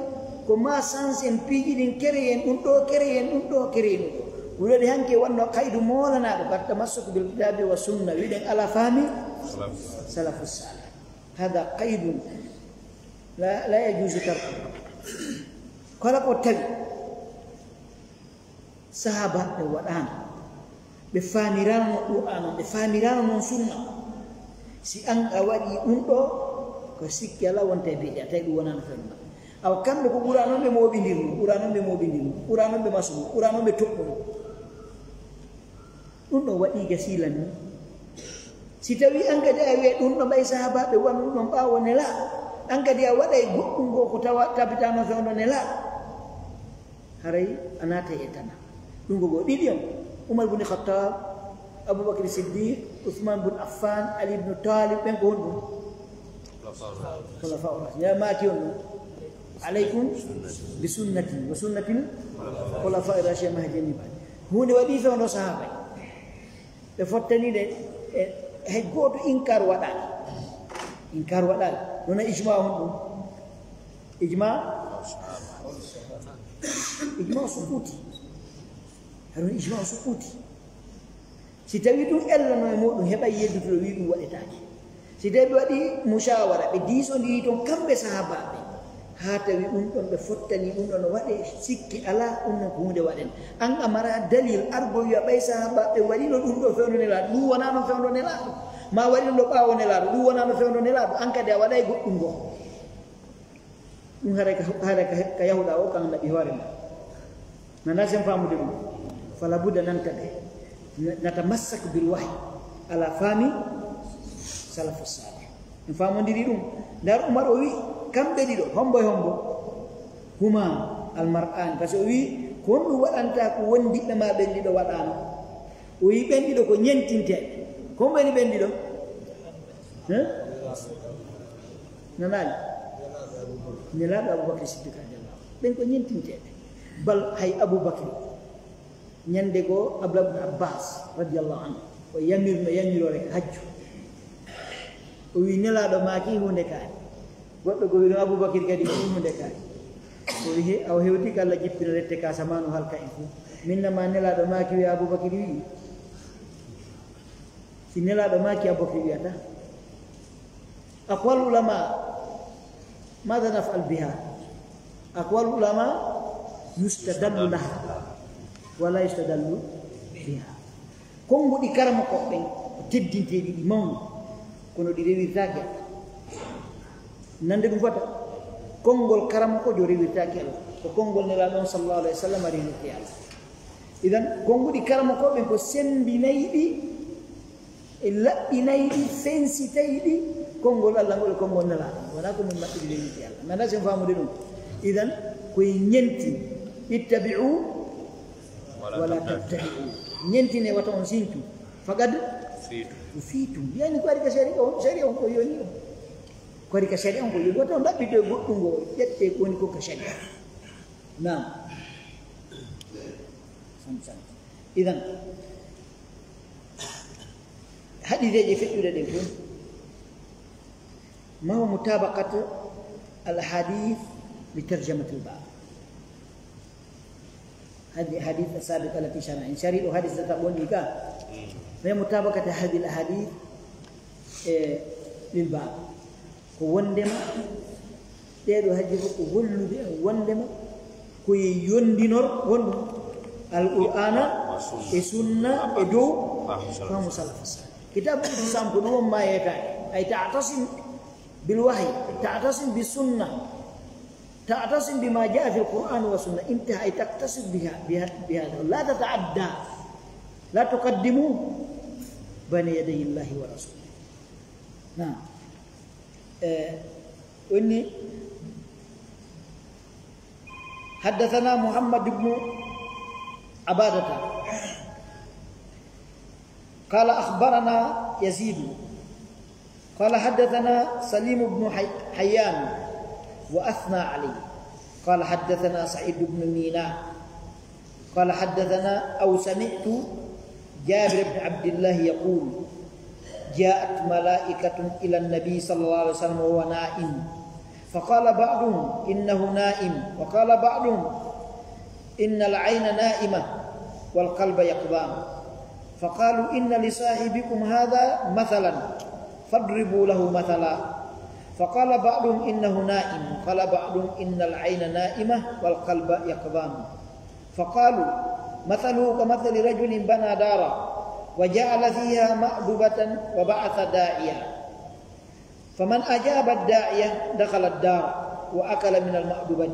ko ma sens en piiji ɗin, kereye en ɗum ɗoo, kereye en ɗum ɗoo, kereye en ɗum ɗoo. Wulani hanki wonno qaydu moolanaaɗo, bat tamassuk bil kitaabi wa sunna, wiɗen ala fahmi salafu salih. Hada qaydun la, la yajuzu tarku. Kala ko tawi Sahaabaaɓe waɗaano, ɓe faamiraano no Qur'aana, ɓe faamiraano non sunna. Si an a waɗii ɗum ɗoo, ko sikki alaa wonta e bid'a, tawi ɗum wonaano fewndo. Awa kamɓe ko Qur'aana on ɓe mooɓindirno, Qur'aana on ɓe mooɓindirno, Qur'aana on ɓe masuno, Qur'aana on ɓe toɓɓuno. Ɗum ɗon waɗii gasiilan ni. Si tawii an kadi a wi'ay ɗum ɗo ɓay sahaabaaɓe waɗi ɗum ɗon ɓaawo Nelaaɗo, an kadi a waɗay goɗɗum goo ko tawa tabitaano fewndo Nelaaɗo. Haray a naatay e tana. Ɗum ko goo ɗiɗi on. Umar bun Khattab, Abubakar Siddiq, Usman bun Affan, Ali ibn Talib, ɓen ko honɗum? Khulafa ar-Rashidin. Ya maaki on ɗum. Alaykum bi sunnati wa sunnatil khulafa ar-rashidin al-mahdiyyin min ba'di. Huunde waɗii fewndo sahaaba. Ɓe fottani ɗe, e, hay gooto inkar waɗaali. Inkar waɗaali. Noon ijma honɗum? Ijma? Ijma sukuti. Haɗum ijma sukuti. Si tawii ɗum ellano e muɗum, heɓay yeddutuɗo wi'i ɗum waɗetaake. Si tawii ɓe waɗii mushawara, ɓe diisondiri ton kamɓe sahaabaaɓe, haa tawi ɗum ɗon ɓe fottani ɗum ɗon no waɗee, sikki alaa, ɗum ɗon ko huunde waɗen. An a maraa dalil argol wi'a ɓay sahaabaaɓe waɗino ɗum ɗo fewndo Nelaaɗo, ɗum wonaano fewndo Nelaaɗo, maa waɗino ɗo ɓaawo Nelaaɗo, ɗum wonaano fewndo Nelaaɗo, an kadi a waɗay goɗɗum goo. Ɗum haray ka, haray ka, ka yahuɗaa o, kan naɓi hoore ma. Nana sen faamude ɗum. Fala budda nanta ɓe. Na-, natamassaku bil wahyi. Ala fahmi salafu salih. En faamondiri ɗum. Ndar Umar o wi, kamɓe ɗiɗo, hombo e hombo? Huma al mar'an. Parce que o wi, ko honɗum waɗanta ko wondiɓɓe ma ɓen ɗiɗo waɗaano? O wi ɓen ɗiɗo ko ñentinteeɓe. Ko hombo woni ɓen ɗiɗo? Hein? Nanaali? Nelaaɗo Abubakar Siddiq radiyallahu anhu. Ɓen ko ñentinteeɓe. Bal hay Abubakar. Ñande goo Abdullah ibn Abbas radiyallahu anhu. O yamirno yamiroore ka hajju. O wi Nelaaɗo maaki huunde kaari. Goɗɗo goo wi ɗum Abubakar kadi wi huunde kaari. O wi he, awa hewti ko Alla jippina lette ka samaanu halka en fof. Min na ma Nelaaɗo maaki wi Abubakar wi. Si Nelaaɗo maaki Abubakar wiyata. Aqwal ulama, ماذا نفعل بها؟ أقوال العلماء يستدل لها ولا يستدل بها. Konnguɗi karamokooɓe ɓen ko teddinteeɗi, ɗi mawni, kono ɗi rewirtaake Alla. Nande ɗum fota, konngol karamokoojo rewirtaake Alla, ko konngol Nelaaɗo on sallallahu alayhi wa sallam rewirtee Alla. Idan, konnguɗi karamokooɓe ɓen ko semmbinayɗi, e laɓɓinayɗi, fensitayɗi konngol Alla ngol e konngol Nelaaɗo. Wonaa ko mun maɓɓe ɗi rewirtee Alla. Mi anndaa si on faamude ɗum. Idan, ko e ñenti, ittabi'u wala tabtadi'u. Ñentine wata on sintu. Faqad kufiitum. Kufiitum. Yani ko ari ka sariya on, sariya on ko yoni on. Ko waɗi ka shari'a on ko yoɓi, wata on ɗaɓɓito e goɗɗun goo, ƴettee ko woni ko ka shari'a. Naam. Sam, sam. Idan, hadiseeje feƴƴuɗe ɗen fof, ma huwa mutabaqat al ahadith li tarjamatil bab. Hadi-, hadith as-sabiq allati shara. En shari ɗo hadis tataɓo on ɗi ka. Min mutabaqati hadhihi al-ahadith, eh, lil bab. Ko wondema, ɗee ɗoo hadiis fof ko hollude en wondema ko e yondinor honɗum? Al-Qur'aana e sunna e dow fahmu salaf salih. Kitaabu I'tisaam ko ɗum woni ma yeetaade. Ay ta'tasim bil wahyi, ta'tasim bis sunna. تعتصم بما جاء في القرآن والسنة، انتهى، أي تقتصد بها، بها، بهذا، لا تتعدى، لا تقدموا بين يدي الله ورسوله. نعم. Eh, woni, حدثنا محمد بن عبادة. قال أخبرنا يزيد. قال حدثنا سليم بن حي-، حيان وأثنى عليه. قال حدثنا سعيد بن ميناء. قال حدثنا أو سمعت جابر بن عبد الله يقول: جاءت ملائكة إلى النبي صلى الله عليه وسلم وهو نائم، فقال بعضهم: إنه نائم، وقال بعضهم: إن العين نائمة والقلب يقظان. فقالوا: إن لصاحبكم هذا مثلا فاضربوا له مثلا. فقال بعضهم: إنه نائم. قال بعضهم: إن العين نائمة والقلب يقظان. فقالوا: مثله كمثل رجل بنى دارا وجعل فيها مأدبة وبعث داعيا، فمن أجاب الداعية دخل الدار وأكل من المأدبة،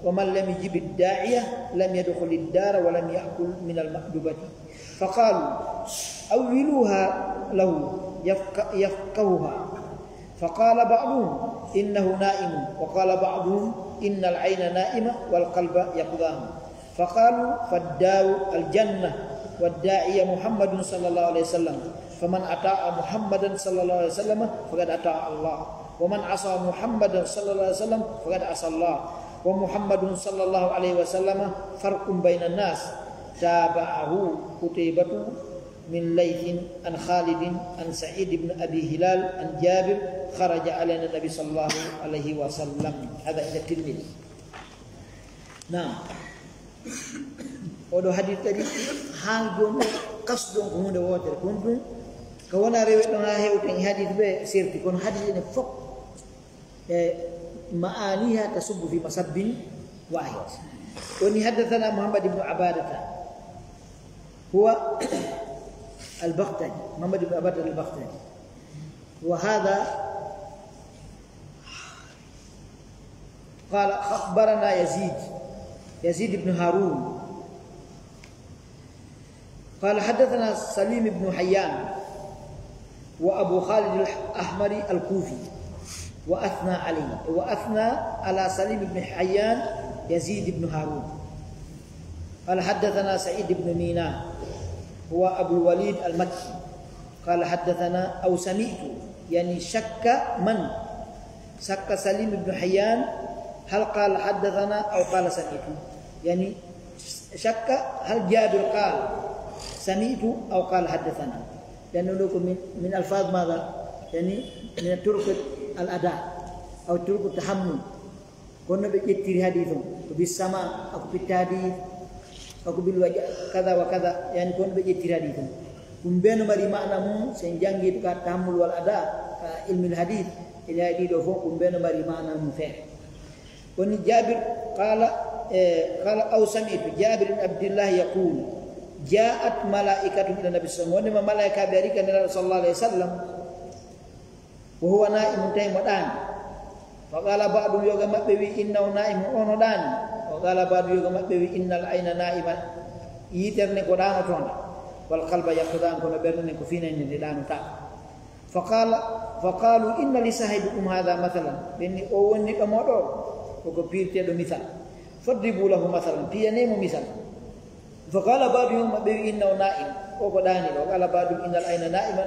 ومن لم يجب الداعية لم يدخل الدار ولم يأكل من المأدبة. فقالوا: أولوها له يفق-، يفقهها. فقال بعضهم: إنه نائم، وقال بعضهم: إن العين نائمة والقلب يقظان. فقالوا: فالدار الجنة، والداعي محمد صلى الله عليه وسلم، فمن أطاع محمدا صلى الله عليه وسلم فقد أطاع الله، ومن عصى محمدا صلى الله عليه وسلم فقد عصى الله، ومحمد صلى الله عليه وسلم فرق بين الناس. تابعه قتيبة من ليث عن خالد عن سعيد بن أبي هلال عن جابر: خرج علينا النبي صلى الله عليه وسلم. هذا عند الترمذي. Naam. Oo ɗoo hadiis kadi, haa jooni, kasdon ko huunde wootere. Kono ɗum, ko wona rewe ɗon haa hewten e hadiis ɓe serti, kono hadiis ene fof, e, ma'aniha tasubbu fi masabbin wahid. Woni haddathana Muhammad ibn Abadata, huwa al-Baghtani, Muhammad ibn Abadata al-Baghtani. Wa hadha قال: أخبرنا يزيد، يزيد بن هارون. قال: حدثنا سليم بن حيان وأبو خالد الأحمري الكوفي، وأثنى عليه، وأثنى على سليم بن حيان يزيد بن هارون. قال: حدثنا سعيد بن ميناء، هو أبو الوليد المكي. قال: حدثنا أو سمعت، يعني شك من؟ شك سليم بن حيان هل قال حدثنا أو قال سمعت؟ يعني شك هل جابر قال سمعت أو قال حدثنا؟ لأنه لو من، من ألفاظ ماذا؟ يعني من طرق الأداء أو طرق التحمل. Kono no ɓe ƴettiri hadiis on, ko bis sama, ako fit tahdid, ako bil waja, kada wa kada, yani, kono ɓe ƴettiri hadiis on. Ɗum bee no mari maana mum, so en janngi ka tahammul wal ada, ka ilmul hadiis, ene hay ɗiɗo fof, ɗum bee no mari maana mum feere. Woni Jaabir, qala, eh, qala: أو سمعت جابر بن عبد الله يقول: جاءت ملائكة إلى النبي صلى الله عليه وسلم. Wonde ma malaa'ikaaɓe ari ka Nelaaɗo sallallahu alaihi wasallam. وهو نائم، tawi mo ɗaani. فقال بعضهم، yoga maɓɓe wi: إنه نائم، o no ɗaani. وقال بعضهم، yoga maɓɓe wi: إن العين نائمة، yitere nden ko ɗaanotoonde. والقلب يقظان، kono ɓernde nden ko finande, nde ɗaanotaako. فقال، فقالوا: إن لصاحبكم هذا مثلا، ɓen ni o wonniɗo mo ɗo, ko ko piirteeɗo misal. فاضربوا له مثلا، piyanee mo misal. فقال بعضهم، maɓɓe wi: إنه نائم، o ko ɗaaniiɗo. وقال بعضهم: إن العين نائمة،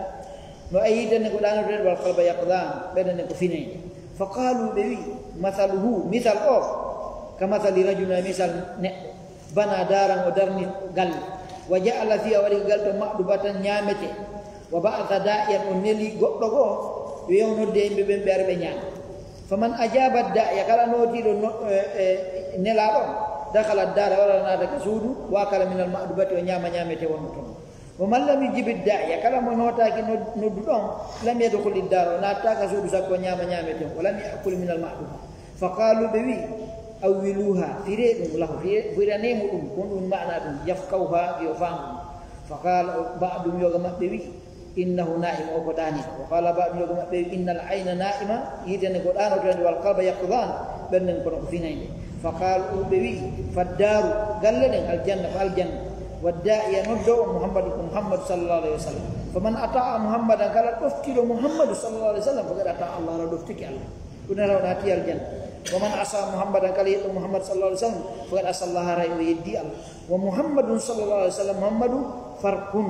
no a yitere nden ko ɗaanoteeɗo, والقلب يقظان، ɓernde nden ko finande. Fa qaaluu, ɓe wi'i, masaluhu, misal o, ka masali rajulin, misal neɗɗo, banaa daaran, o darni galle, wa ja'ala fiihaa, waɗi gal ton ma'dubatan, ñaamete, wa ba'asa daa'iyan, o neli goɗɗo goo, yo yahu nodde yimɓe ɓen, ɓe ari ɓe ñaama. Faman ajaaba daa'iya, kala nootiiɗo no, e, e, nelaaɗo on, dakhala daara, wara naata ka suudu, wa akala minal ma'dubati, o ñaama ñaamete wonno ton. Wa man lam yujib daa'iya, kala mo nootaaki nod-, nodduɗo on, lam yadkhuli daara, o naatataa ka suudu sakko o ñaama ñaamete on, wa lam ya'kul minal ma'duba. Fa qaaluu, ɓe wi'i, awwiluuhaa, firee ɗum lahu, fire-, firanee mo ɗum, ko ɗum maana ɗum, yafqahuhaa, yo faamu ɗum. Fa qaala ba'duhum, yoga maɓɓe wi'i, innahu naa'im, o ko ɗaaniiɗo. Wa qaala ba'duhum, yoga maɓɓe wi'i, innal ayna naa'ima, yiite nden ko ɗaanotonde, wal qalba yaqdaan, ɓernde nden kono ko finaynde. Fa qaaluu, ɓe wi'i, faddaaru, galle ɗen, aljanna, ko aljanna. Waddaa'iya, noddoowo, Muhammadu, ko Muhammadu sallallahu alayhi wa sallam. Faman ataa'a Muhammadan, kala ɗoftiiɗo Muhammadu sallallahu alayhi wa sallam, faqad ataa'a Allah, o ɗoftike Allah. Ko nelaaɗo naati aljanna. Waman asaa Muhammadan, kala yeddii Muhammadu sallallahu alayhi wa sallam, faqad asaa Allah, haray o yeddii Allah. Wa Muhammadun sallallahu alayhi wa sallam, Muhammadu farqun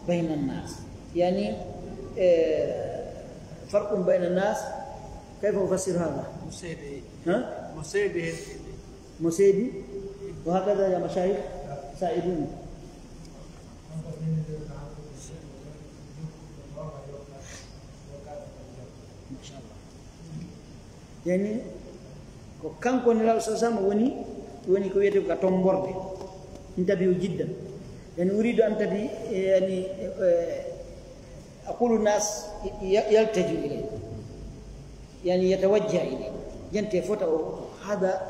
bayna nnaas. Yani, eh, farqun bayna nnaas, kayfa ufassiru haadha? Mo seedi. Ha? Mo seedi hen. Mo seedi. Wa hakadha ya mashayikh, saa'iduuna. Masha Allah. Yani, ko kanko Nelaaɗo sallallahu alayhi wa sallam woni, woni ko wiyetee ka tomborde. Intabihu jiddan. Yani, uridu an tabi-, yani, eh, aqulu nas ya-, yaltaju ilay. Yani, yatawajja ilay. Jante fota o, hada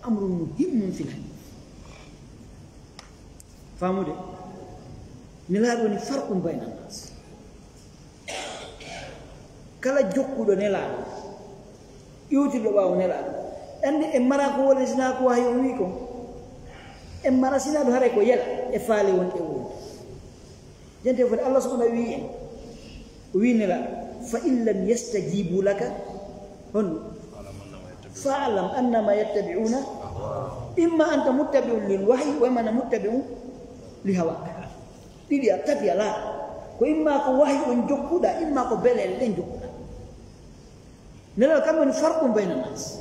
amrun muhimmun fil hadith. Faamude? Nelaaɗo woni farqun bayna nas. Kala jokkuɗo Nelaaɗo, iwtirɗo ɓaawo Nelaaɗo, anndi en mara ko woni sinaa ko wahayu on wi'i kon. En mara sinaa ɗum haray ko yela e faale wonɗe woni. Jante foti Allah subhanahu wi'i en, o wi'i Nelaaɗo, fa in lam yastajibu laka, honno? Fa'lam annama yattabi'una, imma anta muttabi'un lil wahyi, wa imma anta muttabi'un li hawak. Ɗiɗi a, tati a laato. Ko imma ko wahi on jokkuɗaa, imma ko beleele ɗen jokkuɗaa. Nelaaɗo kam woni farqun bayna nas.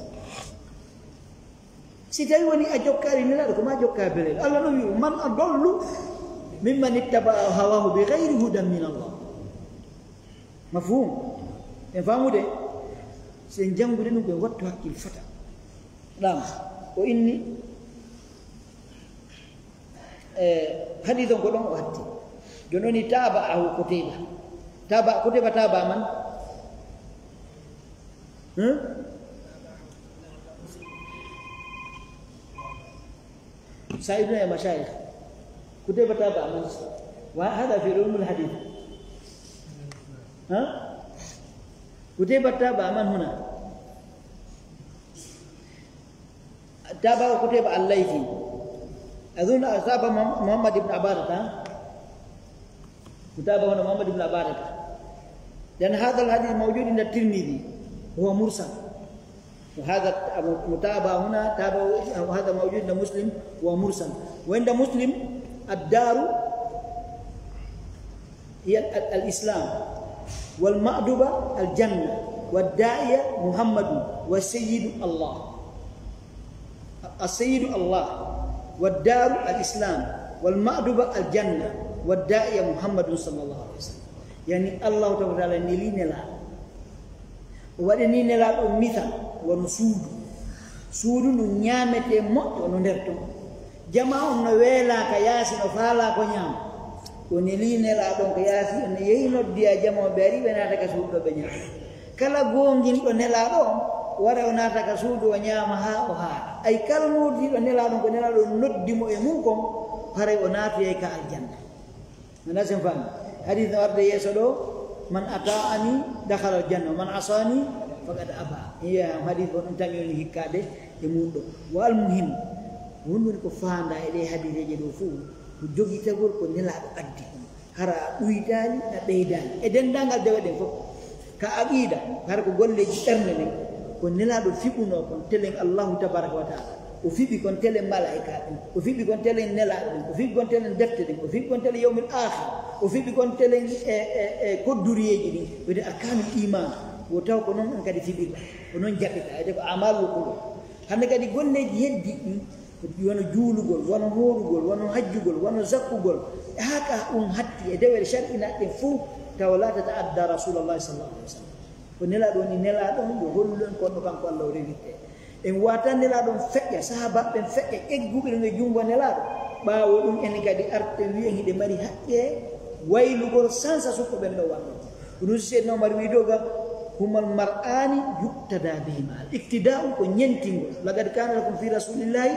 Si tawi woni a jokkaali Nelaaɗo, ko ma jokkaa beleele. Allah no wi'u, man adallu mimman ittaba'a hawahu bi ghayri hudan min Allah. Mafhum? En faamude? Si en janngude ɗum, ko en wattu hakkil fota. Ɗam, o inni, e, hadith on ko ɗon o hatti. Jooni woni taaba ahu Kutayba. Taaba, Kutayba taaba man? Hmm? Sa'iduna ya mashayikh. Kutayba taaba man? Wa hadha fi ulumul hadith. Ha? Kutayba taaba man huna? Taaba Kutayba al-Laythi. Azun taaba Muhammad ibn Abadat, ha? Kutayba huna Muhammad ibn Abadat. Dan hadha al-hadith mawjud inda Tirmidhi. Huwa mursal. وهذا متابعة هنا، تابع، وهذا موجود عند مسلم ومرسل. وعند مسلم الدار هي ال-، ال-، الإسلام، والمأدبة الجنة، والداعية محمد، والسيد الله. السيد الله، والدار الإسلام، والمأدبة الجنة، والداعية محمد صلى الله عليه وسلم. Yani, Allahu tabaaraka wa ta'aala neli Nelaaɗo. O waɗani Nelaaɗo on misal wano suudu. Suudu ndun ñaametee moƴƴo no nder ton. Jamaa on no weelaa ka yaasi, no faalaa ko ñaama. O neli Nelaaɗo on ka yaasi, o yehi noddi jamaa on, ɓe ari, ɓe naata ka suudu ɗoo ɓe ñaama. Kala goonginɗo Nelaaɗo on, wara o naata ka suudu o ñaama haa o haara. Ay kala nootiiɗo Nelaaɗo on, ko Nelaaɗo on noddi mo e mun kon, haray o naatoyay ka aljanna. Wona sen faami. Hadis no arde yeeso ɗoo, "Man ata'ani dakhala al-janna, wa man asani faqad aba." Iya, hadis on ɗum tan yoni hikkaade e mun ɗoo. Wa al-muhim, wonɗon ko faandaa e ɗee hadiseeje ɗoo fof, ko jogitagol ko Nelaaɗo addi. Hara a ɗuytaali, a ɓeydaali. E denndaangal dewe ɗen fof. Ka aqiida, hara ko golleeji ɓernde nden, ko Nelaaɗo fiɓunoo kon telen Allahu tabaaraka wa ta'aala. O fiɓi kon telen malaa'ika ɓen, o fiɓi kon telen nelaaɓe ɓen, o fiɓi kon telen defte ɗen, o fiɓi kon telen yawmil aakhir, o fiɓi kon telen e, e, e kodduriyeeji ɗin, wiyde arkaanul iimaan. Wo taw ko non on kadi fiɓirta, ko non jaɓirta, ede ko amalul qulub. Hande kadi golleeji heddi ɗin, wano juulugol, wano hoorugol, wano hajjugol, wano zakkugol, e haka ɗum hatti e dewel shar'inaaɗe ɗen fof, taw la tata'adda Rasulullahi sallallahu alaihi wasallam. Ko Nelaaɗo woni Nelaaɗo on, yo hollu en kono kanko Allah o rewirte. En wata Nelaaɗo on feƴƴa, sahaabaaɓe ɓen feƴƴa, egguɓe ɗum e junngo Nelaaɗo. Ɓaawo ɗum, en kadi arten wi'en hiɗe mari haqqe waylugol sansa sukko ɓen ɗo wano. Ko ɗum Seydina Omar wi'i ɗo ga, "Humal mar'ani yuqtada bihima." Al iqtida'u ko ñentingol. "Laqad kana lakum fi rasulillahi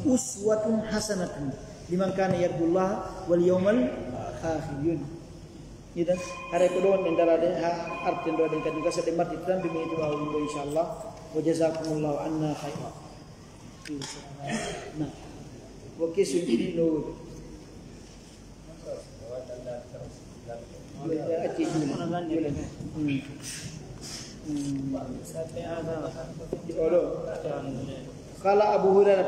uswatun hasanatun liman kana yarjullaha wal yawmal akhir." Yoni. Idan, haray ko ɗo wonɗen daraade, haa arten ɗo ɗen kadi, gasa ɗe marti trente minutes ɓaawo ɗum ɗo, inchallah. Wa jazakumullahu anna khayra. Na. Ko question ɗiɗi no woodi. Acce juuɗe. Mm. Mm. Oɗo. قال أبو هريرة: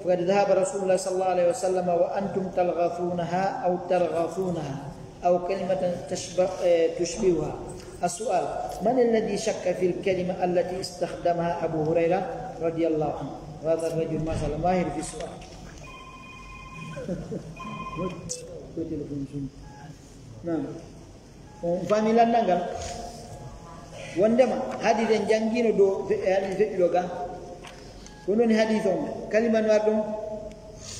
فقد ذهب رسول الله صلى الله عليه وسلم وأنتم تلغثونها أو ترغثونها أو كلمة تشبه، آه، تشبهها. السؤال: من الذي شك في الكلمة التي استخدمها أبو هريرة رضي الله عنه؟ هذا الرجل ما شاء الله ماهر في السؤال. نعم. On faami lanndal ngal? Wonndema, hadiis en janngiino ɗo, fe-, hadiis feƴƴuɗo ga. Ko non hadiis on, kalima no ar ɗum,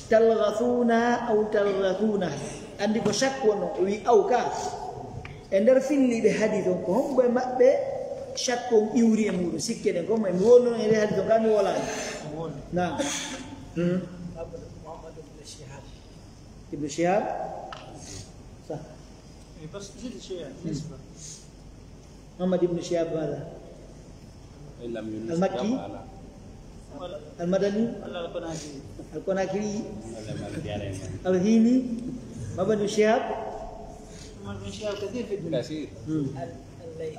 "Talghasuuna aw talghasuuna." Anndi ko shakku wonno, o wi'i aw ka. E nder filliiɓe hadiis on, ko hombo e maɓɓe shakku on iwri e muuɗum, sikke ɗen, ko mo mi wonno e hadiis on, ka mi wolaani. Naam. Hmm. Ibn Shihab. Sah. إيه، بس زيد شوية، نسبة. محمد بن شهاب ماذا؟ إن لم يونس المكي؟ جمعنا. ولا، المدني؟ ولا الكناكري. الكناكري؟ ولا مالك علينا. الهيني؟ محمد بن شهاب؟ محمد بن شهاب كثير في الدنيا. كثير. مم. ال-، الليث.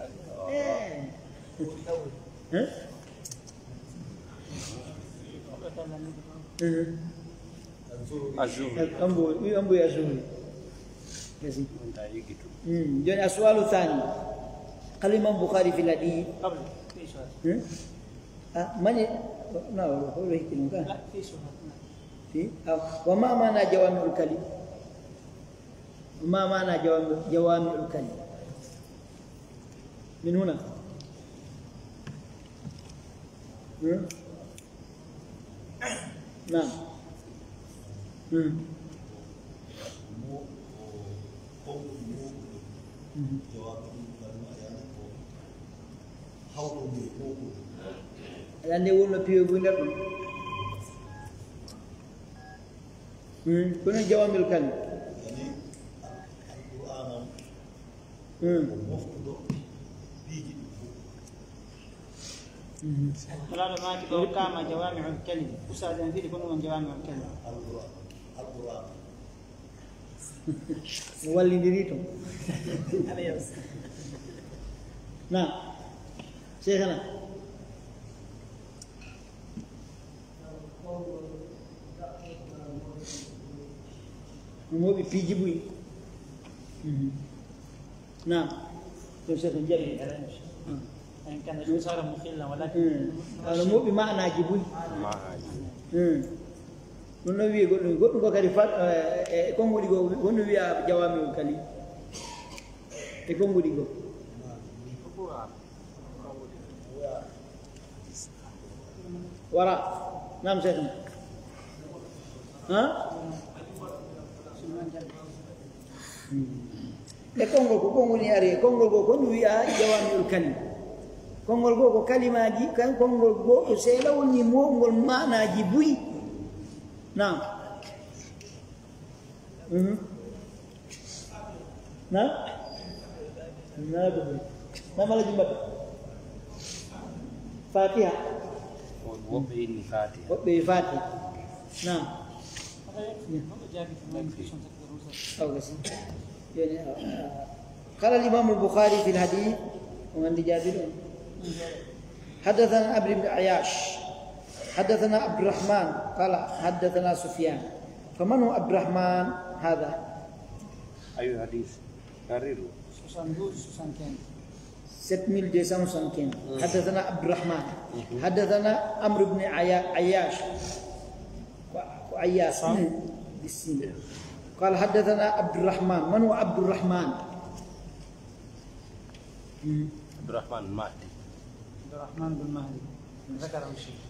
إيه. ها؟ إيه. الزهري. Ambo, wi ambo ya Zuhri. Kasi. Hmm, joni السؤال الثاني. قال الإمام البخاري في الحديث. قبل، في سؤال. Hmm? Ah, mani, na, ko wehti non ka? لا، في سؤال. في؟ Ah, وما معنى جوامع الكلم؟ وما معنى جوامع، جوامع الكلم؟ من هنا. Hmm? Naam. Hmm. Mhm. Aɗa anndi wonno piiwe buy nder ɗum. Hmm. Kono jawaamil kalim. Hmm. Nulaaɗo maaki ɗo kama jawaami'ul kalim. Ustaad en fii ko ɗum woni jawaami'ul kalim. Mo wallindiri to. Na. Seekana. No mooɓi piiji buy. Mhm. Naam. Ɗum se ko jaɓi. Ah. إن كان الإنسان مخلا ولكن Hmm. Ano mooɓi maanaaji buy. Maanaaji. Hmm. Ɗum no wi'i goɗɗum, goɗɗum ko kadi fa-, eh, eh, e konguɗi goo, wonno wi'a jawaami'ul kalim. E konguɗi goo. Wara. Naam, Seekhna. Ha? Hmm. E konngol ko, konngol ni ari, e konngol goo ko ɗum wi'a jawaami'ul kalim. Konngol goo ko kalimaaji, kan konngol goo ko seeɗa woni moɓngol maanaaji buy. Naam. Mhm. Na? Na ko buy. Na mala jumba. Fatiha. Woɓɓe inni Fatiha. Woɓɓe inni Fatiha. Naam. Aw, gasi. Joni, ah, ah. قال الإمام البخاري في الحديث، ومن جابر. حدثنا عمرو بن عياش. حدثنا عبد الرحمن. قال حدثنا سفيان. فمن هو عبد الرحمن هذا؟ أي حديث؟ كرره. Soixante-douze, soixante-quinze. sept mille deux cent soixante-quinze. حدثنا عبد الرحمن. حدثنا عمرو بن عيا-، عياش. Ko, ko Ayyaas. Sin. Bi sin. قال حدثنا عبد الرحمن. من هو عبد الرحمن؟ عبد الرحمن المهدي. عبد الرحمن بن مهدي. ذكر الشيخ.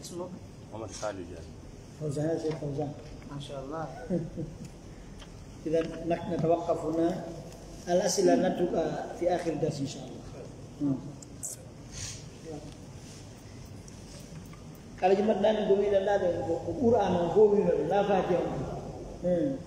اسمه؟ محمد خالد جابر. فوزان، يا شيخ فوزان. ما شاء الله. إذا نك-، نتوقف هنا. الأسئلة نتركها في آخر الدرس إن شاء الله. Hmm. Kala jimat nani ko wiɗa nade ko, ko Qur'an on fof wiɗa na Fatiha on. Hmm.